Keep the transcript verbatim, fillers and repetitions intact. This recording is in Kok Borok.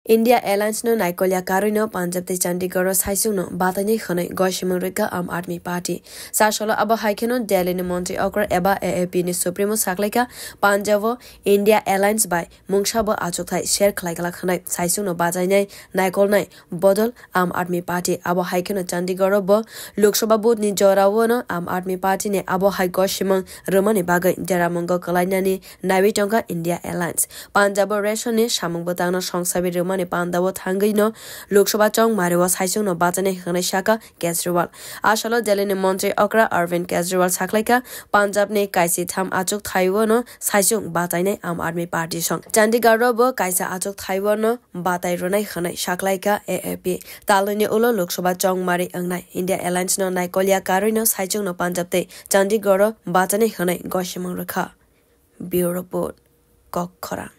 India Alliance no naikolya karwi no Punjab tei Chandigarh o saichung no batainai hwnwi gosimung rwkha Aam Aadmi Party. Sasolo abo hai kheno Delhi ni Montri Okra eba A A P ni Supremo saklaikha Punjab o India Alliance bai mungsa bo achukthai share khlai glak hwnwi saichung no bachainai naikolnai bodol Aam Aadmi Party. Abo hai kheno Chandigarh o bo Lok Sabha vote ni jora o no Aam Aadmi Party ni abo hai gosimung rwmani bagwi deramungo kwlainani naiwi tongkha India Alliance. Punjab o ration ni samung bwtang no songsabi rwmani panda o thangwi no Lok Sabha chongmari o saichung no bachainai hwnwi sakha Kejriwal. Asalo Delhi ni Montri Okra Arvind Kejriwal saklaikha Punjab ni kaisi tham achukthai o no saichung bachainai Aam Aadmi Party song. Chandigarh o bo kaisa achukthai o no batai rwnai hwnwi saklaikha A A P. Talnwini ulo Lok Sabha chongmari wngnai India Alliance no naikolya karwi no saichung no Punjab tei Chandigarh o bachainai hwnwi gosimung rwkha. Bureau Report, Kokkhorang.